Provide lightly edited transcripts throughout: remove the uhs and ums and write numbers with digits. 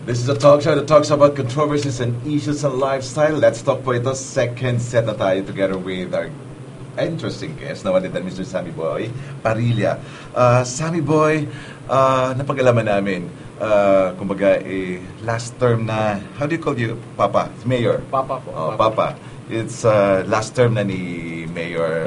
This is a talk show that talks about controversies and issues and lifestyle. Let's talk po ito. Second set na tayo together with our interesting guest, na walitan Mr. Sammy Boy Parilla. Sammy Boy, napag-alaman namin, kumbaga, last term na, how do you call you? Papa? Mayor? Papa po. Papa. It's last term na ni Mayor.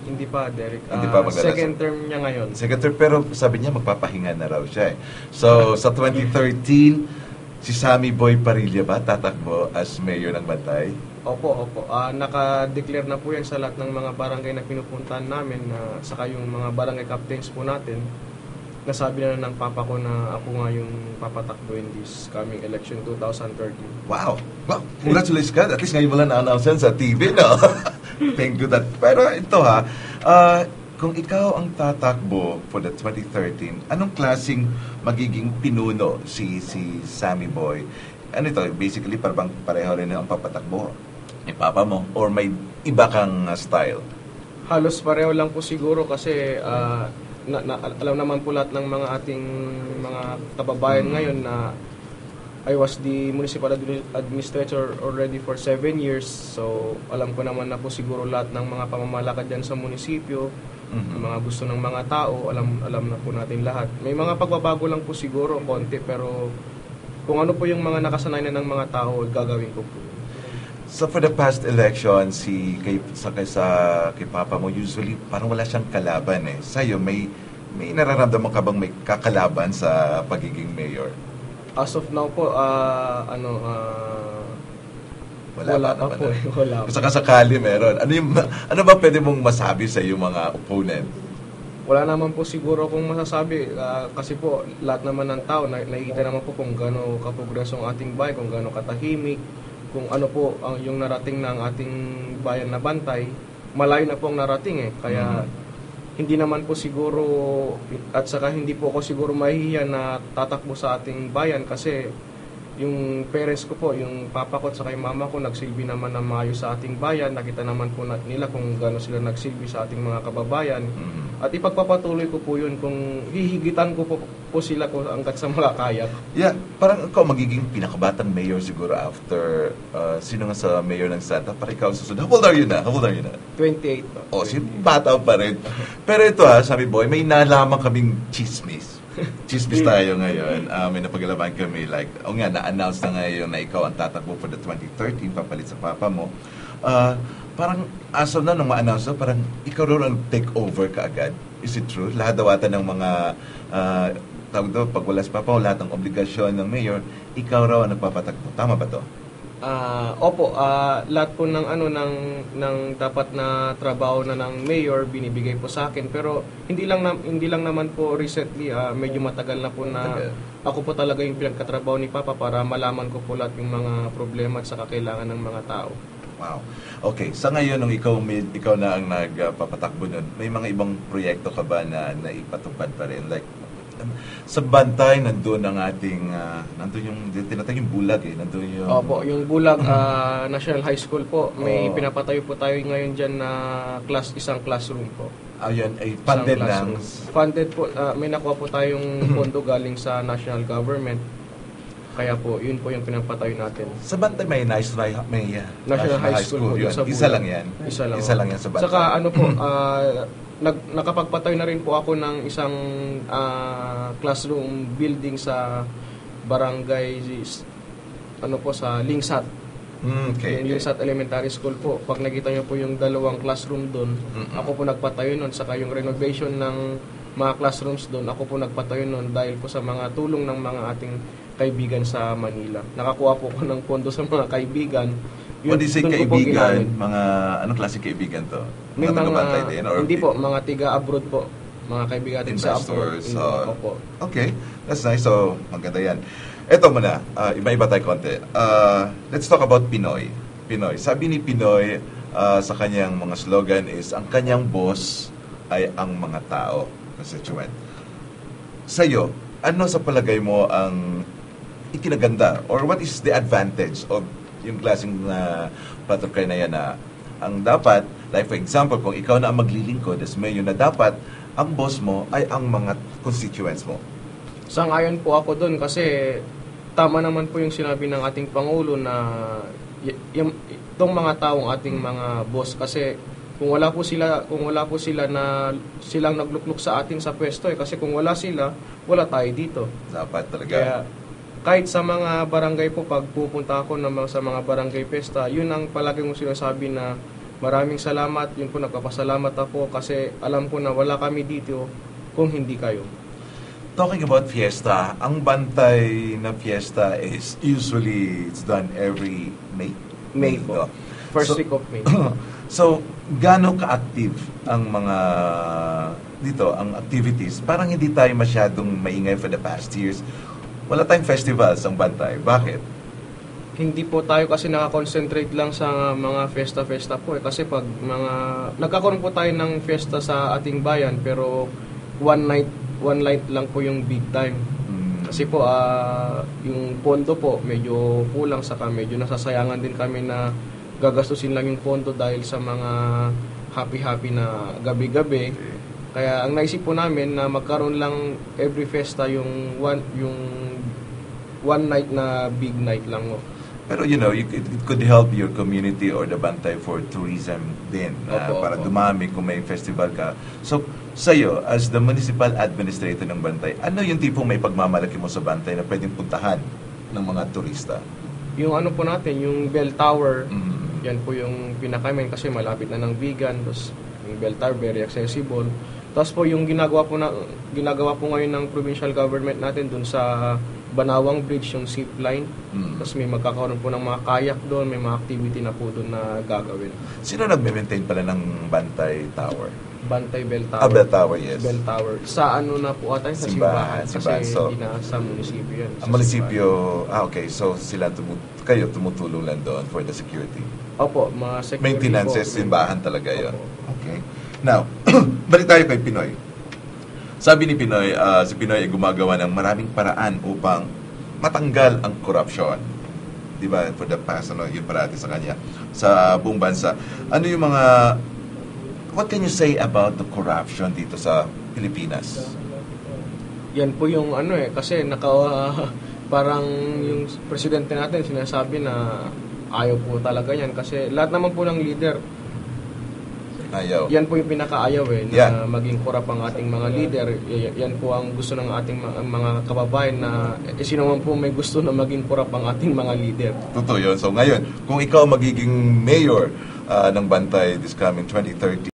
Hindi pa, Derek. Hindi pa second term niya ngayon. Second term, pero sabi niya magpapahinga na raw siya. So, sa 2013, si Sammy Boy Parilla ba tatakbo as mayor ng Bantay? Opo. Naka-declare na po yan sa lahat ng mga barangay na pinupuntahan namin, saka yung mga barangay captains po natin. Nasabi na ng papa ko na ako nga yung papatakbo in this coming election 2013. Wow! Well, congratulations ka. At least ngayon mo lang na-announce yan sa TV, no? Thank you that. Pero ito kung ikaw ang tatakbo for the 2013, anong klaseng magiging pinuno si Sammy Boy? Ano ito? Basically, parang pareho rin ang papatakbo ni papa mo? Or may iba kang style? Halos pareho lang po siguro kasi alam naman po lahat ng mga ating mga kababayan ngayon na I was the municipal administrator already for 7 years. So, alam ko naman na po siguro lahat ng mga pamamalakad dyan sa munisipyo, mga gusto ng mga tao, alam na po natin lahat. May mga pagbabago lang po siguro, konti, pero kung ano po yung mga nakasanayan ng mga tao, gagawin ko po. So for the past election, kay papa mo, usually parang wala siyang kalaban eh. Sa'yo, may nararamdaman ka bang may kakalaban sa pagiging mayor? As of now po, wala pa po. Wala. Saka sakali meron. Ano ba pwede mong masabi sa iyong mga opponent? Wala naman po siguro kung masasabi kasi po lahat naman ng tao nakikita naman po kung gaano kaprogreso ang ating bayan, kung gaano katahimik, kung ano po ang yung narating ng ating bayan na Bantay. Malayo na po ang narating eh. Kaya hindi naman po siguro at saka hindi po ako siguro mahihiya na tatakbo sa ating bayan kasi yung parents ko po, yung papa ko at saka yung mama ko nagsilbi naman na maayos sa ating bayan. Nakita naman po nila kung gaano sila nagsilbi sa ating mga kababayan. At ipagpapatuloy ko po yun kung hihigitan ko po sila kung hanggat sa makakaya. Yeah, parang ikaw magiging pinakabatang mayor siguro after sino nga sa mayor ng Santa. Parang ikaw susunod. How old are you na? 28 po. Oh, si bata pa rin. Pero ito Sammy Boy, may nalaman kaming chismis. Chismis tayo ngayon. May napagalaman kami na-announce na ngayon na ikaw ang tatakbo for the 2013 papalit sa papa mo. Parang as of na nung ma-announce na, parang ikaw rin ang take over kaagad. Is it true? Lahat daw ata ng mga tawag daw, pag wala si papa o lahat ng obligasyon ng mayor, ikaw raw ang nagpapatakbo. Tama ba to? Opo, lahat po ng ng dapat na trabaho na ng mayor binibigay po sa akin, pero hindi lang naman po recently, medyo matagal na po na ako po talaga yung pinagkatrabaho ni papa para malaman ko po lahat yung mga problema at saka kailangan ng mga tao. Wow. Okay, sa ngayon nung ikaw na ang nagpapatakbo nun, may mga ibang proyekto ka ba na naipatupad pa rin? Like sa Bantay, nandun ang ating nandun yung tinatawag yung bulag nandun yung Opo, yung bulag National High School po. May pinapatayo po tayo ngayon diyan na isang classroom po. Ayun ay funded lang. Funded po, may nakuha po tayong pondo galing sa national government. Kaya po, yun po yung pinapatayo natin. Sa Bantay may National High School yun. Isa lang yan. Isa lang yan sa Bantay. Saka nakapagpatayo na rin po ako ng isang classroom building sa barangay sa Lingsat. Okay. Lingsat Elementary School po. Pag nakita niyo po yung dalawang classroom doon, ako po nagpatayo noon. Saka yung renovation ng mga classrooms doon, ako po nagpatayo noon dahil po sa mga tulong ng mga ating kaibigan sa Manila. Nakakuha po ko ng pondo sa mga kaibigan. What is it, kaibigan? Mga anong klase kaibigan to? May mga din, or hindi po, mga tiga-abroad po. Mga kaibigan din sa abroad. Opo. Okay, that's nice. So, maganda yan. Ito muna, iba-iba tayo konti. Let's talk about Pinoy. Sabi ni Pinoy sa kanyang mga slogan is, ang kanyang boss ay ang mga tao, constituent. Sa'yo, ano sa palagay mo ang ikinaganda or what is the advantage of yung klaseng protocol na yan na ang dapat, like for example, kung ikaw na ang maglilingkod as mayor, na dapat ang boss mo ay ang mga constituents mo? Sang-ayon po ako doon kasi tama naman po yung sinabi ng ating Pangulo na itong mga taong ating mga boss, kasi kung wala po sila na silang naglukluk sa atin sa pwesto kasi kung wala sila, wala tayo dito. Dapat talaga. Kaya kahit sa mga barangay po, pag pupunta ako sa mga barangay pesta, yun ang palagi kong sinasabi na maraming salamat, yun po nagpapasalamat ako kasi alam ko na wala kami dito kung hindi kayo. Talking about fiesta, ang bantay na fiesta is usually it's done every May Po. no? First week of May. So, gaano ka-active ang mga dito, ang activities? Parang hindi tayo masyadong maingay for the past years. Wala tayong festivals ang bantay. Bakit? Hindi po tayo kasi nakakonsentrate lang sa mga fiesta-fiesta po kasi pag nagkakaroon po tayo ng fiesta sa ating bayan pero one night lang po yung big time. Kasi po yung pondo po medyo kulang, saka medyo nasasayangan din kami na gagastusin lang yung pondo dahil sa mga happy na gabi-gabi. Kaya ang naisip po namin na magkaroon lang every festa yung one night na big night lang mo. Pero it could help your community or the bantay for tourism din. Para dumami kung may festival ka. So, sa'yo, as the municipal administrator ng bantay, ano yung tipong may pagmamalaki mo sa bantay na pwedeng puntahan ng mga turista? Yung po natin, yung Bell Tower, yan po yung pinakamin kasi malapit na ng vegan. Tapos yung Bell Tower, very accessible. Tapos po yung ginagawa po ngayon ng provincial government natin dun sa Banawang Bridge, yung zip line. Tapos may magkakaroon po ng mga kayak doon, may mga activity na po doon na gagawin. Sino nag-maintain pala ng Bantay Tower? Bantay Bell Tower. Bell Tower, yes. Bell Tower. Sa na po ata, sa simbahan. Simbahan. Kasi So, hindi na sa munisipyo yan. Ang munisipyo, okay. So, kayo tumutulong lang doon for the security. Opo, mga security Maintenance, po. simbahan talaga yun. Opo. Okay. Now, balik tayo kay Pinoy. Sabi ni Pinoy, si Pinoy ay gumagawa ng maraming paraan upang matanggal ang corruption. Di ba? For the past, yung parati sa kanya, sa buong bansa. Ano yung mga, what can you say about the corruption dito sa Pilipinas? Yan po yung kasi parang yung presidente natin sinasabi na ayaw po talaga yan kasi lahat naman po ng leader Ayaw. yan po yung pinakaayaw na maging korap ang ating mga leader. Yan po ang gusto ng ating mga kababayan na sino man po may gusto na maging korap ang ating mga leader. Totoo yun. So ngayon, kung ikaw magiging mayor ng Bantay this coming 2030,